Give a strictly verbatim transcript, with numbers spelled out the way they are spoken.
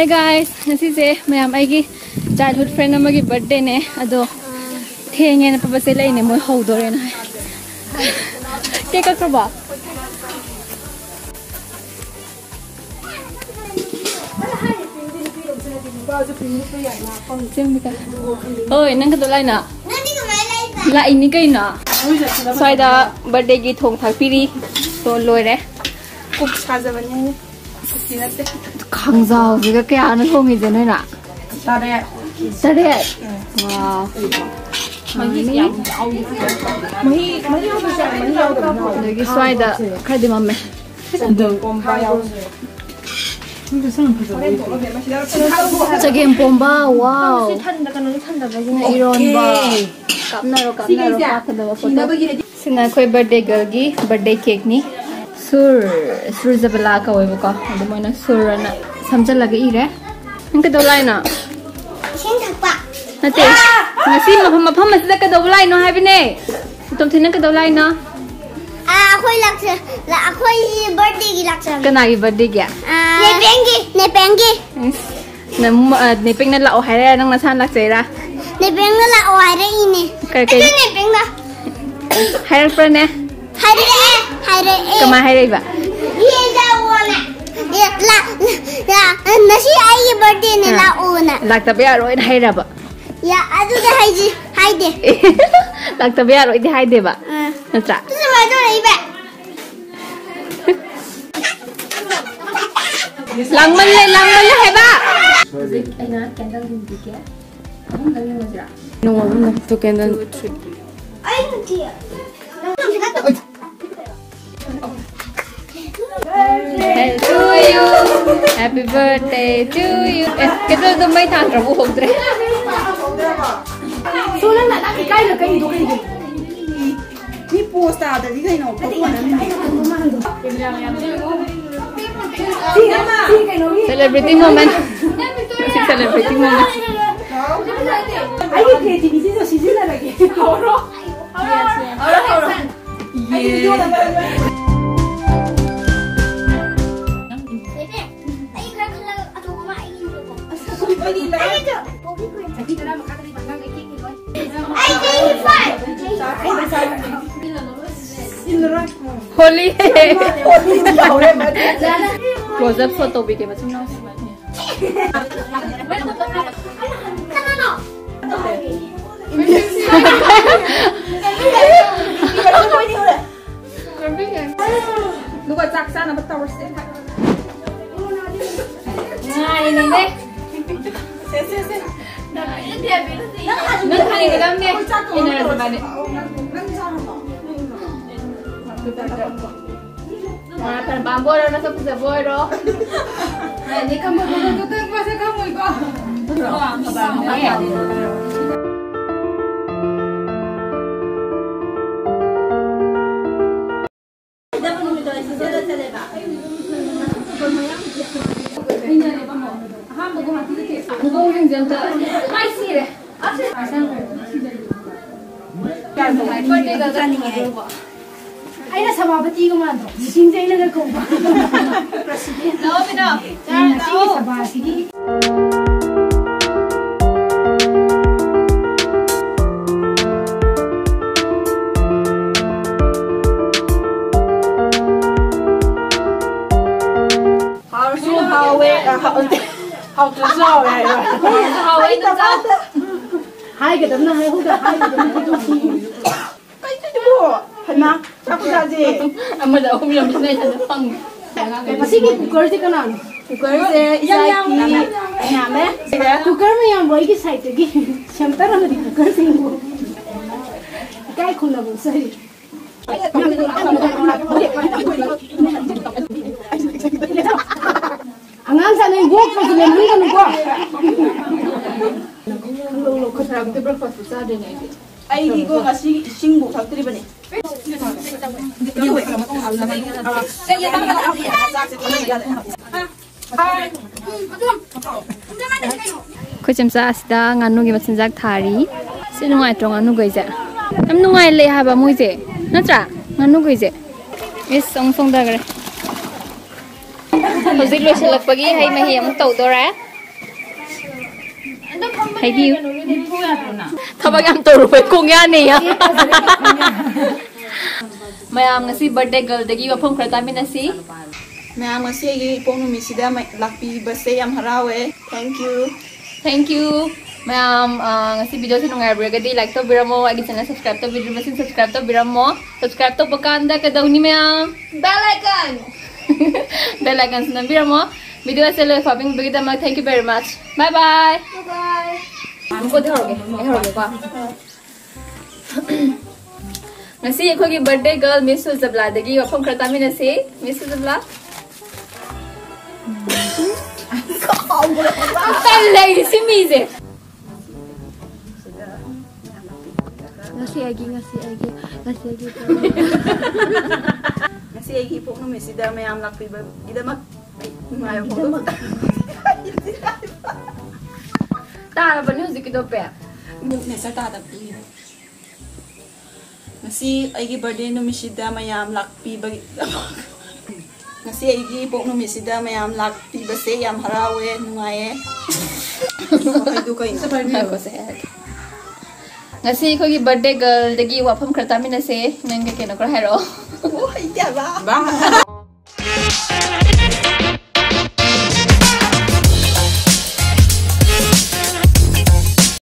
Hey guys, ꯉꯁꯤꯁꯦ ꯃꯌꯥꯝ ꯑꯩꯒꯤ childhood friend ꯑꯃꯒꯤ birthdayꯅꯦ꯫ ꯑꯗꯣ ꯊꯦꯡꯉꯦꯅ ꯄꯄꯥ ꯆꯦꯜꯂꯛꯏꯅꯦ, ꯃꯣꯏ ꯍꯧꯗꯣꯔꯦꯅ ꯍꯥꯏ꯫ Cake ꯀꯛꯈ꯭ꯔꯕꯣ? ꯆꯦꯡꯕꯤꯀꯥ꯫ ꯍꯣꯏ, ꯅꯪ ꯀꯩꯗꯧ ꯂꯥꯛꯏꯅꯣ? ꯅꯪꯗꯤ ꯀꯃꯥꯏꯅ ꯂꯩꯕ? ꯂꯥꯛꯏꯅꯤ ꯀꯩꯅꯣ꯫ ꯁ꯭ꯋꯥꯏꯗ birthdayꯒꯤ ꯊꯣꯡ ꯊꯥꯛꯄꯤꯔꯤ꯫ ꯇꯣ ꯂꯣꯏꯔꯦ꯫ Cook ꯁꯥꯖꯕꯅꯤ꯫ Cookꯇꯤ ꯅꯠꯇꯦ꯫ ꯈꯥꯡꯖꯥꯎꯁꯤꯒ ꯀꯌꯥꯅꯣ ꯊꯣꯡꯉꯤꯁꯦ ꯅꯣꯏꯅ? ꯇꯔꯦꯠ꯫ ꯇꯔꯦꯠ? ꯎꯝ꯫ Wow꯫ ꯃꯍꯤ ꯌꯥꯝ ꯌꯥꯎꯗꯦ꯫ ꯃꯍꯤ, ꯃꯍꯤ ꯌꯥꯎꯗꯕꯁꯨ ꯌꯥꯎꯏ, ꯃꯍꯤ ꯌꯥꯎꯗꯕꯅ ꯍꯥꯎꯋꯦ꯫ ꯑꯗꯒꯤ ꯁ꯭ꯋꯥꯏꯗ ꯈꯔꯗꯤ ꯃꯝꯃꯦ꯫ ꯑꯗꯨ ꯆꯒꯦꯝ ꯄꯣꯝꯕ, wow꯫ ꯏꯔꯣꯟꯕ, ꯀꯥꯞꯅꯔꯣ, ꯀꯥꯞꯅꯔꯣ, ꯀꯥꯞꯀꯗꯕ photo꯫ ꯁꯤꯅ ꯑꯩꯈꯣꯏ birthday girlꯒꯤ birthday cakeꯅꯤ꯫ ꯁꯨꯔ, ꯁꯨꯔꯖꯕꯂꯥ ꯀꯧꯋꯦꯕꯀꯣ꯫ ꯑꯗꯨ ꯃꯣꯏꯅ ꯁꯨꯔ ꯑꯅ ꯁꯝꯖꯜꯂꯒ ꯏꯔꯦ꯫ ꯅꯪ ꯀꯩꯗꯧ ꯂꯥꯛꯏꯅꯣ? ꯏꯁꯤꯡ ꯊꯛꯄ꯫ ꯅꯠꯇꯦ꯫ ꯉꯁꯤ ꯃꯐꯝ, ꯃꯐꯝ ꯑꯁꯤꯗ ꯀꯩꯗꯧꯕ ꯂꯥꯛꯏꯅꯣ ꯍꯥꯏꯕꯅꯦ? ꯇꯣꯝꯊꯤꯟ, ꯅꯪ ꯀꯩꯗꯧ ꯂꯥꯛꯏꯅꯣ? ꯑꯥ, ꯑꯩꯈꯣꯏ ꯂꯥꯛꯆ-, ꯂꯥ-, ꯑꯩꯈꯣꯏ birthdayꯒꯤ ꯂꯥꯛꯆꯕꯅꯦ꯫ ꯀꯅꯥꯒꯤ birthdayꯒꯤ? ꯑꯥ, ꯅꯦꯄꯦꯡꯒꯤ, ꯅꯦꯄꯦꯡꯒꯤ꯫ ꯏꯁ, ꯅꯪ, ꯑ, ꯅꯦꯄꯦꯡꯅ ꯂꯥꯛꯑꯣ ꯍꯥꯏꯔꯦ, ꯅꯪ ꯅꯁꯥꯅ ꯂꯥꯛꯆꯩꯔꯥ? ꯅꯦꯄꯦꯡꯅ ꯂꯥꯛꯑꯣ ꯍꯥꯏꯔꯛꯏꯅꯦ꯫ ꯀꯩ, ꯀꯩ? ꯑꯩꯁꯨ ꯅꯦꯄꯦꯡꯅ꯫ ꯍꯥꯏꯔꯛꯄ꯭ꯔꯅꯦ? ꯍꯥꯏꯔꯛꯑꯦ, ꯍꯥꯏꯔꯛꯑꯦ꯫ ꯀꯃꯥꯏ ꯍꯥꯏꯔꯛꯏꯕ? ꯌꯦꯟ ꯆꯥꯎꯑꯣꯅ꯫ ꯌꯦ-, ꯂꯥ-, ꯂꯥ-, ꯉꯁꯤ ꯑꯩꯒꯤ birthdayꯅꯦ, ꯑꯥ꯫ ꯂꯥꯛꯑꯣꯅ꯫ ꯂꯥꯛꯇꯕ ꯌꯥꯔꯣꯏꯅ ꯍꯥꯏꯔꯕ? ꯌꯥ, ꯑꯗꯨꯗꯤ ꯍꯥꯏꯁꯤ, ꯍꯥꯏꯗꯦ꯫ ꯂꯥꯛꯇꯕ ꯌꯥꯔꯣꯏꯗꯤ ꯍꯥꯏꯗꯦꯕ? ꯑꯥ꯫ ꯅꯠꯇ꯭ꯔꯥ? ꯑꯗꯨ ꯁꯨꯃꯥꯏꯅ ꯇꯧꯔꯛꯏꯕ꯫ ꯂꯥꯡꯃꯜꯂꯦ, ꯂꯥꯡꯃꯜꯂꯦ ꯍꯥꯏꯕ꯫ ꯍꯧꯖꯤꯛ ꯑꯩꯅ candle ꯌꯨꯡꯕꯤꯒꯦ꯫ ꯑꯍꯨꯝꯗꯪ ꯌꯨꯡꯉꯁꯤꯔꯥ? ꯅꯣꯡꯃ ꯑꯍꯨꯝꯗ ꯇꯨ candle꯫ ꯑꯩ ꯅꯠꯇꯦ꯫ Happy birthday to you. Happy birthday to you. ꯑꯦ, candleꯗꯣ ꯃꯩ ꯊꯥꯟꯗ꯭ꯔꯕ ꯎꯍꯧꯗ꯭ꯔꯦ꯫ ꯁꯣ, ꯅꯪꯅ ꯑꯗꯥꯝ ꯏꯀꯥꯏꯅ ꯀꯩꯅꯣ, ꯀꯩꯅꯣ? ꯃꯤ pose ꯇꯥꯗ꯭ꯔꯗꯤ ꯀꯩꯅꯣ? Photo ꯅꯝꯃꯤꯅꯦ꯫ Celebrity moment. Celebrity moment. ꯑꯩꯒꯤ creativityꯗꯣ ꯁꯤꯖꯤꯟꯅꯔꯒꯦ꯫ ꯍꯧꯔꯣ꯫ ꯌꯦ꯫ ꯑꯩ ꯈꯔ ꯈꯜꯂꯒ ꯑꯆꯧꯕ ꯑꯃ ꯑꯩꯒꯤ ꯍꯣꯂꯤ꯫ ꯀ꯭ꯂꯣꯖ ꯑꯞ ꯁꯣꯠ ꯇꯧꯕꯤꯒꯦ ꯃꯆꯤꯟ ꯃꯅꯥꯎꯁꯤꯡ꯫ ꯑꯗꯨꯒ ꯆꯥꯛ ꯆꯥꯅꯕ ꯇꯧꯔꯁꯦ꯫ ꯉꯥꯏꯔꯤꯅꯦ꯫ ꯁꯦ, ꯁꯦ, ꯁꯦ꯫ ꯅꯪ ꯍꯥꯟꯅ ꯍꯥꯟꯅ ꯆꯥꯔꯝꯃꯣ꯫ ꯏꯟꯅꯔꯁꯤ ꯏꯕꯥꯅꯤ꯫ ꯅꯪ ꯆꯥꯔꯝꯃꯣ꯫ ꯃꯥ ꯈꯔ ꯄꯥꯝꯕ ꯑꯣꯏꯔꯣ, ꯅꯁꯛ ꯐꯖꯕ ꯑꯣꯏꯔꯣ꯫ ꯅꯪꯗꯤ ꯈꯪꯕ ꯈꯪꯕ ꯈꯛꯇꯪ ꯃꯁꯛ ꯈꯪꯉꯣꯏꯀꯣ꯫ ꯈꯨꯗꯣꯡꯁꯤꯡꯁꯦ ꯑꯝꯇ ꯃꯥꯏ ꯁꯤꯔꯦ꯫ ꯑꯩꯅ ꯁꯚꯥꯄꯇꯤꯒ ꯃꯥꯟꯗ꯭ꯔꯣ? ꯃꯤꯇꯤꯡꯁꯦ ꯑꯩꯅꯒ ꯀꯧꯕ꯫ ꯄ꯭ꯔꯁꯤꯗꯦꯟ꯫ ꯂꯥꯛꯑꯣ ꯀꯩꯅꯣ꯫ ꯉꯁꯤꯒꯤ ꯁꯚꯥꯁꯤꯒꯤ꯫ ꯍꯥꯎꯔꯁꯨ ꯍꯥꯎꯋꯦ, ꯑ, ꯍꯥꯎ-, ꯍꯥꯎꯇ꯭ꯔꯁꯨ ꯍꯥꯎꯋꯦ ꯍꯥꯏꯌꯣ꯫ ꯍꯥꯎꯋꯦ ꯑꯗꯨꯝ ꯆꯥꯎ꯫ ꯍꯥꯏꯒꯗꯕꯅ ꯍꯥꯏꯍꯧꯗ, ꯍꯥꯏꯒꯗꯕꯅ ꯍꯥꯏꯍꯧꯗ꯫ ꯀꯩꯅꯣ? ꯍꯩꯃꯥ, ꯆꯥꯛ ꯈꯨꯆꯥꯁꯦ꯫ ꯑꯃꯗ ꯑꯍꯨꯝ ꯌꯥꯝ ꯄꯤꯖꯩ ꯍꯥꯏꯅ ꯐꯪꯉꯦ꯫ ꯃꯁꯤꯒꯤ ꯀꯨꯀꯔꯁꯦ ꯀꯅꯥꯅꯣ? ꯀꯨꯀꯔꯁꯦ ꯏꯆꯥ ꯏꯄꯤ ꯃꯌꯥꯝꯃꯦ꯫ ꯀꯨꯀꯔ ꯃꯌꯥꯝꯕꯨ ꯑꯩꯒꯤ ꯁꯥꯏꯠꯇꯒꯤ ꯁꯦꯝꯇꯔꯝꯃꯗꯤ ꯀꯨꯀꯔꯁꯤꯡꯕꯨ ꯏꯀꯥꯏ ꯈꯨꯝꯅꯕ ꯎꯠꯆꯔꯤ꯫ ꯑꯉꯥꯡ ꯁꯥꯟꯅꯩ, ꯌꯣꯛꯄꯁꯨ ꯂꯦꯝꯍꯟꯒꯅꯨꯀꯣ꯫ ꯈꯪꯂꯧ ꯂꯧꯈꯠꯇ꯭ꯔꯕꯗꯤ breakfast ꯆꯥꯗꯣꯏꯅꯦ ꯑꯩꯗꯤ꯫ ꯑꯩꯗꯤꯀꯣ ꯉꯁꯤ ꯏꯁꯤꯡꯕꯨ ꯊꯛꯇ꯭ꯔꯤꯕꯅꯦ꯫ ꯑꯩꯈꯣꯏ ꯆꯦꯝꯆꯥ ꯑꯁꯤꯗ ꯉꯥꯅꯨꯒꯤ ꯃꯆꯤꯟꯖꯥꯛ ꯊꯥꯔꯤ꯫ ꯁꯤ ꯅꯨꯡꯉꯥꯏꯇ꯭ꯔꯣ ꯉꯥꯅꯨꯈꯩꯁꯦ? ꯌꯥꯝ ꯅꯨꯡꯉꯥꯏ ꯂꯩ ꯍꯥꯏꯕ ꯃꯣꯏꯁꯦ, ꯅꯠꯇ꯭ꯔꯥ? ꯉꯥꯅꯨꯈꯩꯁꯦ꯫ ꯏꯁ, ꯑꯃꯨꯛ ꯆꯣꯡꯊꯈ꯭ꯔꯦ꯫ ꯍꯧꯖꯤꯛ ꯂꯣꯏꯁꯤꯜꯂꯛꯄꯒꯤ ꯍꯩ ꯃꯍꯤ ꯑꯃꯨꯛ ꯇꯧꯗꯣꯔꯦ꯫ ꯍꯥꯏꯕꯤꯌꯨ꯫ ꯊꯕꯛ ꯌꯥꯝ ꯇꯧꯔꯨꯕꯩ ꯈꯣꯡ ꯌꯥꯅꯤ꯫ ꯃꯌꯥꯝ, ꯉꯁꯤ birthday girlꯗꯒꯤ ꯋꯥꯐꯝ ꯈꯔ ꯇꯥꯃꯤꯟꯅꯁꯤ꯫ ꯃꯌꯥꯝ, ꯉꯁꯤ ꯑꯩꯒꯤ ꯏꯄꯣꯛ ꯅꯨꯃꯤꯠꯁꯤꯗ ꯃ-, ꯂꯥꯛꯄꯤꯕꯁꯦ ꯌꯥꯝ ꯍꯔꯥꯎꯋꯦ꯫ Thank you꯫ Thank you꯫ ꯃꯌꯥꯝ, ꯑ, ꯉꯁꯤ videoꯁꯦ ꯅꯨꯡꯉꯥꯏꯕꯤꯔꯒꯗꯤ like ꯇꯧꯕꯤꯔꯝꯃꯣ, ꯑꯩꯒꯤ channel subscribe ꯇꯧꯕꯤꯗ꯭ꯔꯤꯕꯁꯤꯡ subscribe ꯇꯧꯕꯤꯔꯝꯃꯣ꯫ Subscribe ꯇꯧꯕ ꯀꯥꯟꯗ ꯀꯩꯗꯧꯅꯤ ꯃꯌꯥꯝ? Bell icon꯫ Bell iconꯁꯨ ꯅꯝꯕꯤꯔꯝꯃꯣ꯫ Videoꯁꯦ ꯂꯣꯏ ꯐꯥꯕꯤꯕꯒꯤꯗꯃꯛ thank you very much꯫ Bye bye꯫ Bye bye꯫ ꯑꯃꯨꯛꯀꯗꯤ ꯍꯧꯔꯒꯦ꯫ ꯑꯩ ꯍꯧꯔꯒꯦꯀꯣ꯫ ꯉꯁꯤ ꯑꯩꯈꯣꯏꯒꯤ birthday girl Miss ꯁꯨꯖꯕꯂꯥꯗꯒꯤ ꯋꯥꯐꯝ ꯈꯔ ꯇꯥꯃꯤꯟꯅꯁꯤ꯫ Miss ꯁꯨꯖꯕꯂꯥ꯫ ꯇꯜꯂꯦ ꯑꯩꯗꯤ ꯁꯤ ꯃꯤꯁꯦ꯫ ꯉꯁꯤ ꯑꯩꯒꯤ, ꯉꯁꯤ ꯑꯩꯒꯤ, ꯉꯁꯤ ꯑꯩꯒꯤ꯫ ꯉꯁꯤ ꯑꯩꯒꯤ ꯏꯄꯣꯛ ꯅꯨꯃꯤꯠꯁꯤꯗ ꯃꯌꯥꯝ ꯂꯥꯛꯄꯤꯕꯒꯤꯗꯃꯛ ꯑꯩ ꯅꯨꯡꯉꯥꯏꯕ ꯐꯣꯡꯗꯣꯛ-, ꯇꯥꯔꯕꯅꯤ ꯍꯧꯖꯤꯛꯀꯤꯗꯣ ꯄꯦ꯫ ꯅꯦꯆꯔ ꯇꯥꯗꯕꯗꯨꯒꯤ꯫ ꯉꯁꯤ ꯑꯩꯒꯤ birthday ꯅꯨꯃꯤꯠꯁꯤꯗ ꯃꯌꯥꯝ ꯂꯥꯛꯄꯤꯕꯒꯤ, ꯉꯁꯤ ꯑꯩꯒꯤ ꯏꯄꯣꯛ ꯅꯨꯃꯤꯠꯁꯤꯗ ꯃꯌꯥꯝ ꯂꯥꯛꯄꯤꯕꯁꯦ ꯌꯥꯝ ꯍꯔꯥꯎꯋꯦ, ꯅꯨꯡꯉꯥꯏꯌꯦ꯫ ꯋꯥꯍꯩꯗꯣ ꯀꯩꯅꯣ? ꯉꯥꯏꯈꯣꯁꯦ, ꯑꯩ ꯍꯥꯏꯔꯛꯀꯦ꯫ ꯉꯁꯤ ꯑꯩꯈꯣꯏꯒꯤ birthday girlꯗꯒꯤ ꯋꯥꯐꯝ ꯈꯔ ꯇꯥꯃꯤꯟꯅꯁꯦ꯫ ꯅꯪ ꯀꯩ ꯀꯩꯅꯣ ꯈꯔ ꯍꯥꯏꯔꯛꯑꯣ꯫ ꯑꯣ, ꯍꯩꯇꯦ ꯍꯥꯏꯕ꯫ ꯕꯥ꯫